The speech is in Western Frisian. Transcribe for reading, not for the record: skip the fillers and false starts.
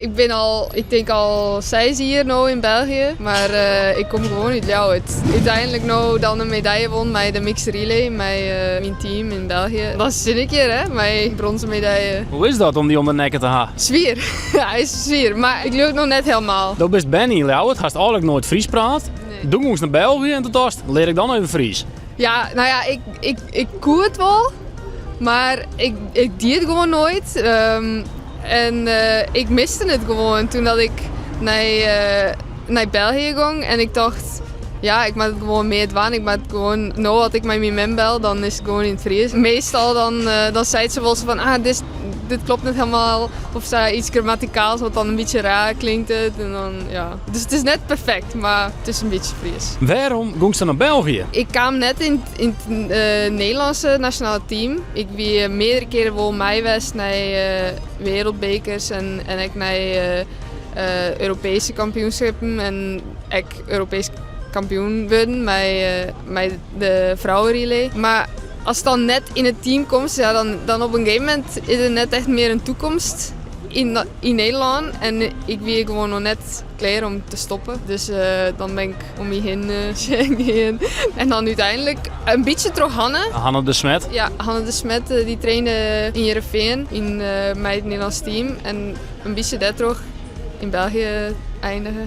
Ik bin al, ik tink al 6 jier no yn België, mar ik kom gewoan út Ljouwert. Uteinlik no dan in medalje wûn by de mixed relay mei myn team yn België. Dan sit ik hjir, hè, mei brûnzen medalje. Hoe is dat om dy om de nekke te hawwen? Swier. Ja, is swier, mar ik leau it noch net hielendal. Do bist berne yn Ljouwert, hast eigentlik noait Frysk praat. Nee. Doe moast nei België en doe tochtst, lear ik dan even Frysk. Ja, no ja, ik koe it wol, mar ik die it gewoan noait. En ik miste it gewoan doe't dat ik nei België gie en ik tocht, ja, ik moat it gewoan mear dwaan. Ik moat gewoan, no as ik mei myn mem bel, dan is it gewoan yn it Frysk. Meastal dan sei se wolris fan, ah, dit kloppet net hielendal. Of sa yts grammatikaals wat dan in bytsje raar klinkt. En dan, ja. Dus it is net perfekt, mar it is in bytsje Frysk. Wêrom giest nei België? Ik kaam net yn it Nederlânske nasjonale team. Ik wie meardere kearen wol mei west nei wereldbekers en ek nei Europeeske kampioenskippen en ek Europeesk kampioen wurden mei de froulju. Mar ast dan net yn it team komst, ja, dan op in gegeven momint is der net echt mear in takomst yn Nederlân. En ik wie gewoan noch net klear om te stopjen. Dus dan bin ik om my hinne gien. En dan úteinlik in bytsje troch Hanne. Hanne de Smet. Ja, Hanne de Smet dy trainde yn Hearrenfean mei it Nederlânsk team. En in bytsje dêrtroch yn België einige.